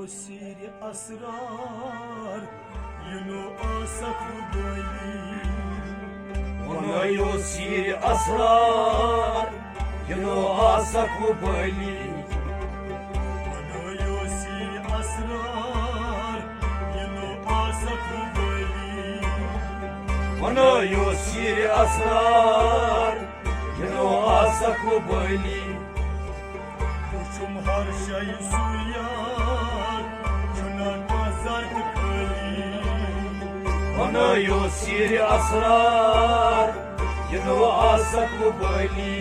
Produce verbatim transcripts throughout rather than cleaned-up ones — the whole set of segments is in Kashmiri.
سیرِ اسرار، یہِ نو آسکھ وۄنۍ بٲلی۔ وَنَے یوت سیرِ اسرار، یہِ نو آسکھ وۄنۍ بٲلی۔ وَنَے یوت سیرِ اسرار، یہِ نو آسکھ وۄنۍ بٲلی۔ وَنَے یوت سیرِ اسرار، یہِ نو آسکھ وۄنۍ بٲلی۔ وٕچھُم ہر شے سُے یار، چھُنہ کانٛہہ زر تہٕ خٲلی۔ وَنَے یوت سیرِ اسرار، یہِ نو آسکھ وۄنۍ بٲلی۔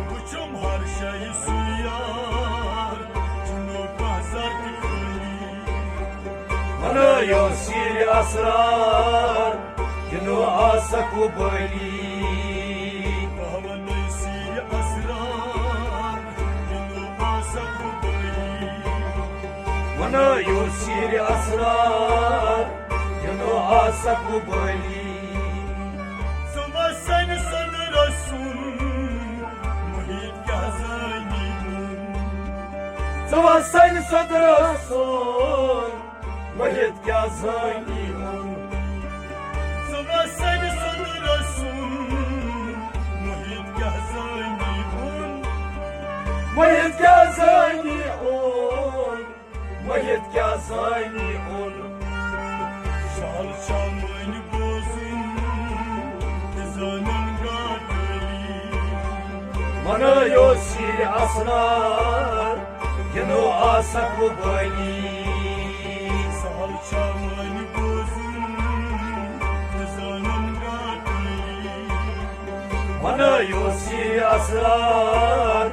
وٕچھُم ہر شے سُے یار، چھُنہ کانٛہہ زر تہٕ خٲلی۔ وَنَے یوت سیرِ اسرار، یہِ نو آسکھ وۄنۍ بٲلی۔ بہٕ وَنَے سیرِ اسرار، یہِ نو آسکھ وۄنۍ بٲلی۔ وَنَے یوت سیرِ اسرار، یہِ نو آسکھ وۄنۍ بٲلی۔ ژٕ وَس سانہِ صدرَس سُنٛد محیط کیٛاہ زٲنی ووٚن۔ ژٕ وَس سانہِ صدرَس سُنٛد محیط کیٛاہ زٲنی ووٚن۔ ژٕ وَس سانہِ صدرَس سُنٛد محیط کیٛاہ زٲنی ووٚن۔ محیط کیٛاہ زٲنی ووٚن۔ محیط کیٛاہ زٲنی ووٚن۔ شال شامٲنۍ بوزُن تہٕ زانُن گاٹٲلی۔ وَنَے یوت سیرِ اسرار، یہِ نو آسکھ وۄنۍ بٲلی۔ سہل شامٲنۍ بوزُن تہٕ زانُن گاٹٲلی۔ وَنَے یوت سیرِ اسرار،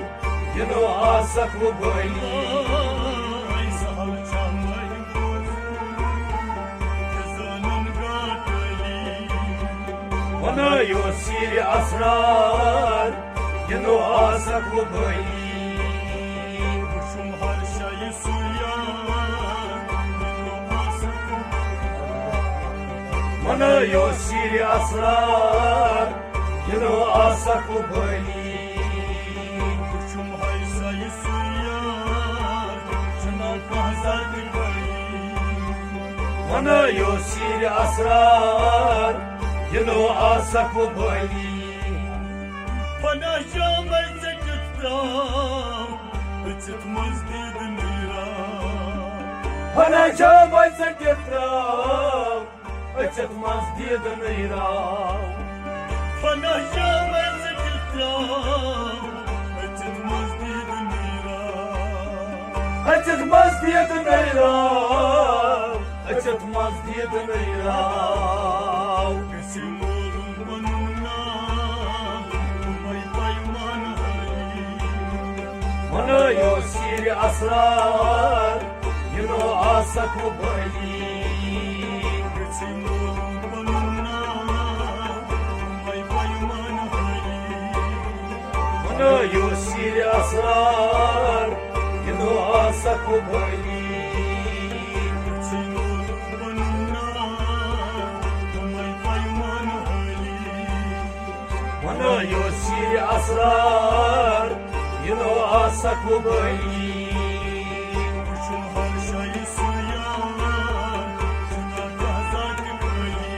یہِ نو آسکھ وۄنۍ بٲلی۔ سہل شامٲنۍ بوزُن تہٕ زانُن گاٹٲلی۔ وَنَے یوت سیرِ اسرار، یہِ نو آسکھ وۄنۍ بٲلی۔ وٕچھُم ہر شے سُے یار، یہِ نو آسکھ وۄنۍ بٲلی۔ وَنَے یوت سیرِ اسرار، یہِ نو آسکھ وۄنۍ بٲلی۔ وٕچھُم ہر شے سُے یار، چھُنہ کانٛہہ زر تہٕ خٲلی۔ وَنَے یوت سیرِ اسرار، یہِ نو آسکھ وۄنۍ بٲلی۔ پناہ جامے ژٔٹِتھ ترٛاو أژِتھ منٛز دیٖد نٔیراو۔ پناہ جامے ژٔٹِتھ ترٛاو أژِتھ منٛز دیٖد نٔیراو۔ پناہ جامے ژٔٹِتھ ترٛاو أژِتھ منٛز دیٖد نٔیراو۔ أژِتھ منٛز دیٖد نٔیراو۔ أژِتھ منٛز دیٖد نٔیراو۔ گژھِ مولوٗم پنُن ناو، تِمے پیمانہٕ حٲلی۔ وَنَے یوت سیرِ اسرار، یہِ نو آسکھ وۄنۍ بٲلی۔ گژھِ مولوٗم پنُن ناو، تِمے پیمانہٕ حٲلی۔ وَنَے یوت سیرِ اسرار، یہِ نو آسکھ وۄنۍ بٲلی۔ گژھِ مولوٗم پنُن ناو، تِمے پیمانہٕ حٲلی۔ وَنَے یوت سیرِ اسرار، یہِ نو آسکھ وۄنۍ بٲلی۔ وٕچھُم ہر شے سُے یار، چھُنہ کانٛہہ زر تہٕ خٲلی۔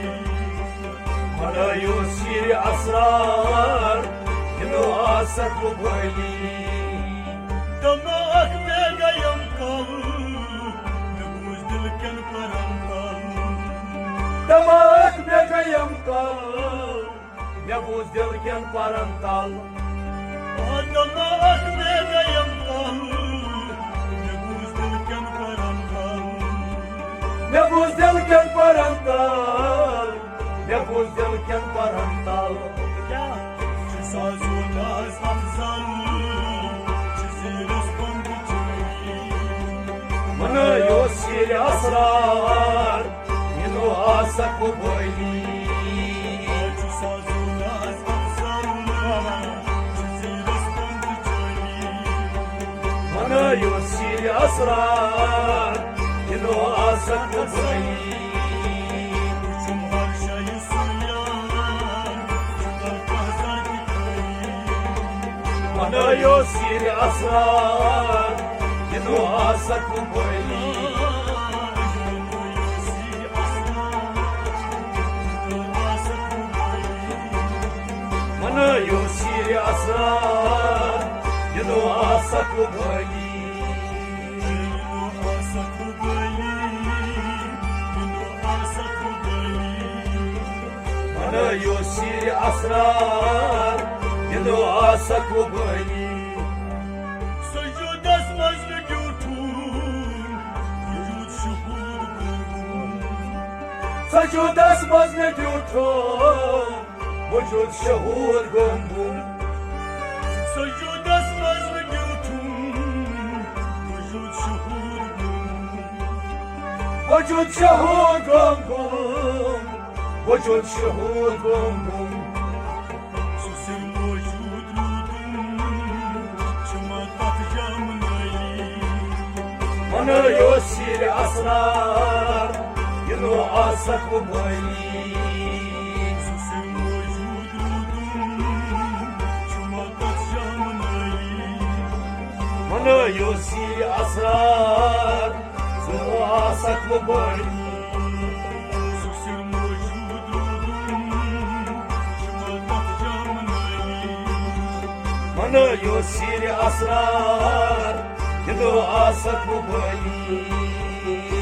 وَنَے یوت سیرِ اسرار، یہِ نو آسکھ وۄنۍ بٲلی۔ دَمہ اکھ مےٚ گٔیم کل، مےٚ بوٗز دِل کٮ۪ن پرن تل۔ دَمہ اکھ مےٚ گٔیم کل، مےٚ بوٗز دِل کٮ۪ن پرن تل۔ آ، دَمہ اکھ مےٚ گٔیم کل، مےٚ بوٗز دِل کٮ۪ن پرن تل۔ مےٚ بوٗز دِل کٮ۪ن پرن تل۔ مےٚ بوٗز دِل کٮ۪ن پرن تل۔ کیٛاہ؟ چھُ سازو ناز افضل، چھِ زیٖرس بنٛد جٲری۔ وَنَے یوت سیرِ اسرار، یہِ نو آسکھ وۄنۍ بٲلی۔ چھُ سازو ناز افضل، چھِ زیٖرس بنٛد جٲری۔ وَنَے یوت سیرِ اسرار، یہِ نو آسکھ وۄنۍ بٲلی۔ وٕچھُم ہر شے سُے یار، چھُنہ کانٛہہ زر تہٕ خٲلی۔ وَنَے یوت سیرِ اسرار، یہِ نو آسکھ سکوبٲلی۔ منٲیِو سیٖرِ اسرار، یہِ دۄہ آسا قۄبٲلی۔ منٲیِو سیٖرِ اسرار، یہِ دۄہ آسا قۄبٲلی۔ سجودس منٛز نہٕ ٹیوٗٹھُن، وجوٗد شہوٗد گوٚمُت۔ سجودس منٛز نہٕ ٹیوٗٹھُن، وجوٗد شہوٗد گوٚمُت۔ سجودس منٛز نہٕ ٹیوٗٹھُن، وجوٗد شہوٗد گوٚمُت۔ وجوٗد شہوٗد گوٚمُت۔ وجوٗد شہوٗد گوٚمُت۔ سُہ سِر موجوٗد روٗدمُت، چھُ مےٚ تَتھ جامنٲیی۔ منٲیِو سیٖرِ اسرار، یہِ دۄہ آسا قۄبٲلی۔ سُہ سِر موجوٗد روٗدمُت، چھُ مےٚ تَتھ جامنٲیی۔ منٲیِو سیٖرِ اسرار، یہِ دۄہ آسا قۄبٲلی۔ سُہ سِر موجوٗد روٗدمُت، چھُ مےٚ تَتھ جامنٲیی۔ منٲیِو سیٖرِ اسرار، یہِ دۄہ آسا قۄبٲلی۔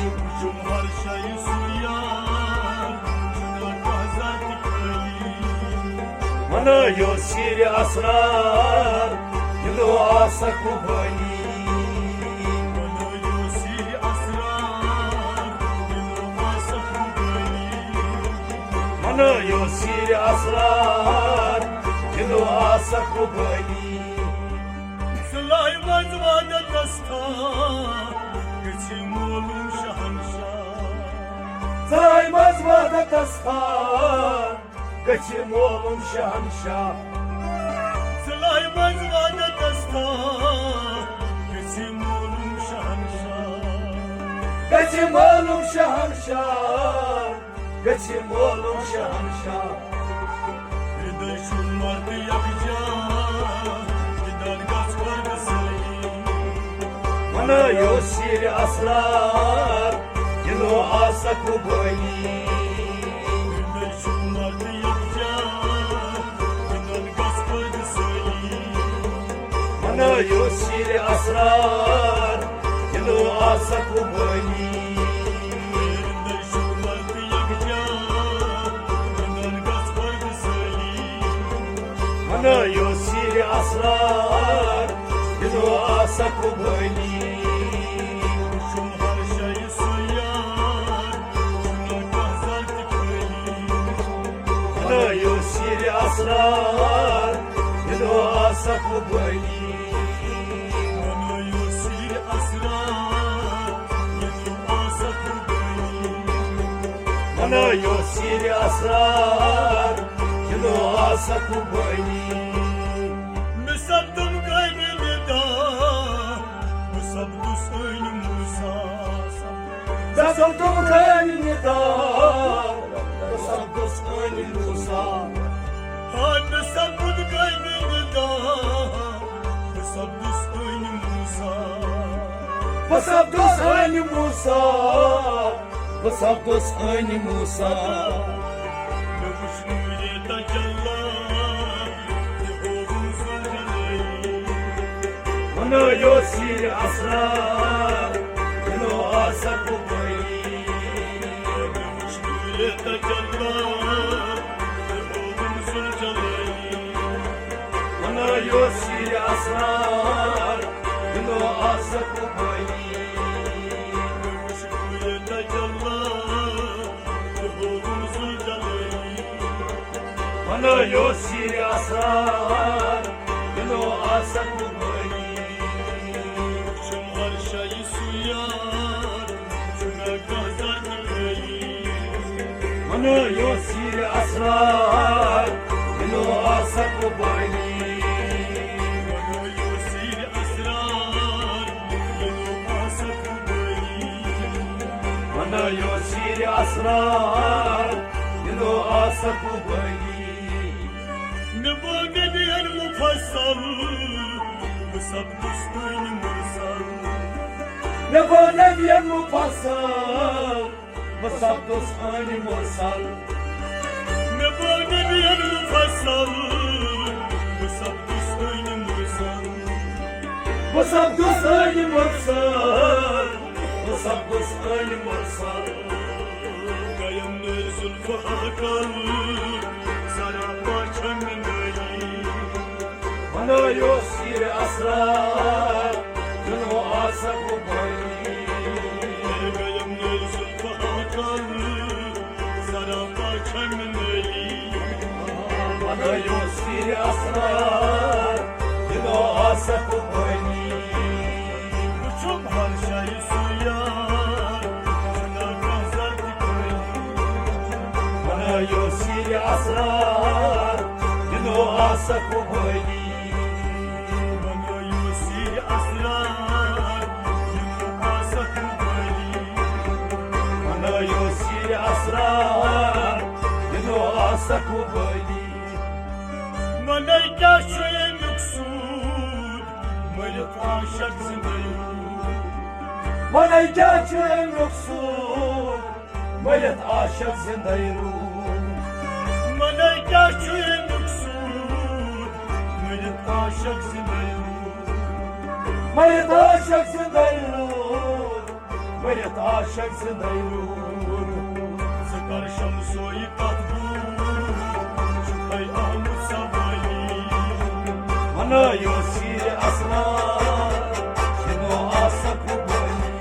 وٕچھُم ہر جایہِ سُہ یار، چھُنہٕ کانٛہہ ذاتہِ خٲلی۔ منٲیِو سیٖرِ اسرار، یہِ دۄہ آسا قۄبٲلی۔ منٲیِو سیٖرِ اسرار، یہِ دۄہ آسا قۄبٲلی۔ منٲیِو سیٖرِ اسرار، یہِ دۄہ آسا قۄبٲلی۔ ژٕلایہِ منٛز وحدتس تام، گژھِ معلوم شہنشاہ۔ ژٕلایہِ منٛز وحدتس تام، گژھِ معلوم شہنشاہ۔ ژٕلایہِ منٛز وحدتس تام، گژھِ معلوم شہنشاہ۔ گژھِ معلوم شہنشاہ۔ گژھِ معلوم شہنشاہ۔ ہردے چھُ مرد یکجا، دِدن گژھ پردٕ سٲری۔ منٲیِو سیٖرِ اسرار، یہِ دۄہ آسا قۄبٲلی۔ ہردے چھُ مرد یکجا، دِدن گژھ پردٕ سٲری۔ منٲیِو سیٖرِ اسرار، یہِ دۄہ آسا قۄبٲلی۔ منٲیِو سیٖرِ اسرار، یہِ دۄہ آسا قۄبٲلی۔ وٕچھُم ہر جایہِ سُہ یار، چھُنہٕ کانٛہہ ذاتہِ خٲلی۔ منٲیِو سیٖرِ اسرار، یہِ دۄہ آسا قۄبٲلی۔ منٲیِو سیٖرِ اسرار، یہِ دۄہ آسا قۄبٲلی۔ منٲیِو سیٖرِ اسرار، یہِ دۄہ آسا قۄبٲلی۔ مےٚ سپدُن قٲبلِ داد، بہٕ سپدُس عٲنہِ موسیٰ۔ مےٚ سپدُن قٲبلِ داد، بہٕ سپدُس عٲنہِ موسیٰ۔ ہا، مےٚ سپُد قٲبلِ داد، بہٕ سپدُس عٲنہِ موسیٰ۔ بہٕ سپدُس عٲنہِ موسیٰ۔ بہٕ سپدُس عٲنہِ موسیٰ۔ مےٚ وُچھ نوٗرِ تجلی، تہِ ہووُم ذوالجلٲلی۔ منٲیِو سیٖرِ اسرار، یہِ دۄہ آسا قۄبٲلی۔ مےٚ وُچھ نوٗرِ تجلی، تہِ ہووُم ذوالجلٲلی۔ منٲیِو سیٖرِ اسرار، یہِ دۄہ آسا قۄبٲلی۔ مےٚ وُچھ نوٗرِ تجلی، تہِ ہووُم ذوالجلٲلی۔ منٲیِو سیٖرِ اسرار، یہِ دۄہ آسا قۄبٲلی۔ وٕچھُم ہر جایہِ سُہ یار، چھُنہٕ کانٛہہ ذاتہِ خٲلی۔ منٲیِو سیٖرِ اسرار، یہِ دۄہ آسا قۄبٲلی۔ منٲیِو سیٖرِ اسرار، یہِ دۄہ آسا قۄبٲلی۔ منٲیِو سیٖرِ اسرار، یہِ دۄہ آسا قۄبٲلی۔ مےٚ گوٚو نبیَن مُفصل، بہٕ سپدُس عٲنہِ مرسل۔ مےٚ بوو نبیَن مفصل، بہٕ سپدُس عٲنہِ مرسل۔ مےٚ بوو نبیَن مفصل، بہٕ سپدُس عٲنہِ مرسل۔ بہٕ سپدُس عٲنہِ مرسل، بہٕ سپدُس عٲنہِ مرسل۔ گٔیم نٔرۍ زُلفہٕ ہاکل، سراپا چھَم نٲلی۔ بنٲیِو سیٖرِ اسرار، دِنو آسکھ بٲنی۔ گٔیم نٔرۍ زُلفہٕ ہاکل، سراپا چھَم نٲلی۔ بنٲیِو سیٖرِ اسرار، دِنو آسکھ بٲنی۔ وٕچھُم ہر جایہِ سُہ یار، چھُنہ کانٛہہ زر تہِ کٲنی۔ بنٲیِو سیٖرِ اسرار، دِنو آسکھ بٲنی۔ بنٲیِو سیٖرِ اسرار، دِنو آسکھ بٲنی۔ بنٲیِو سیٖرِ اسرار، دِنو آسکھ بٲنی۔ وَنے کیٛاہ چھُ اَمیُک سوٗد، مٔرِتھ عاشق زِندَے روٗد۔ وَنے کیٛاہ چھُ اَمیُک سوٗد، مٔرِتھ عاشق زِندَے روٗد۔ وَنے کیٛاہ چھُ اَمیُک سوٗد، مٔرِتھ عاشق زِندَے روٗد۔ مٔرِتھ عاشق زِندَے روٗد۔ مٔرِتھ عاشق زِندَے روٗد۔ ژٕ کر شمسویہِ کتھ دوٗر، چھُکھے آمُت سوٲری۔ بنٲیِو سیٖرِ اسرار، دِنو آسکھ بٲنی۔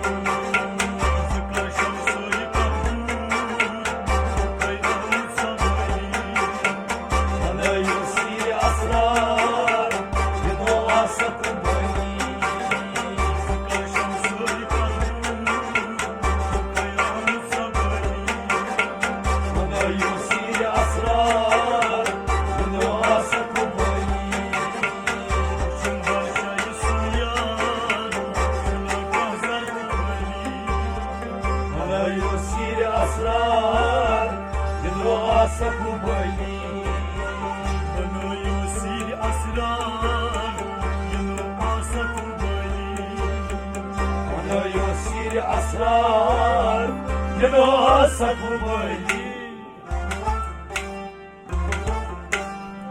ژٕ کر شمسویہِ کتھ دوٗر، چھُکھے آمُت سوٲری۔ بنٲیِو سیٖرِ اسرار، دِنو آسکھ بٲنی۔ بنٲیِو سیٖرِ اسرار، دِنو آسکھ بٲنی۔ بنٲیِو سیٖرِ اسرار، دِنو آسکھ بٲنی۔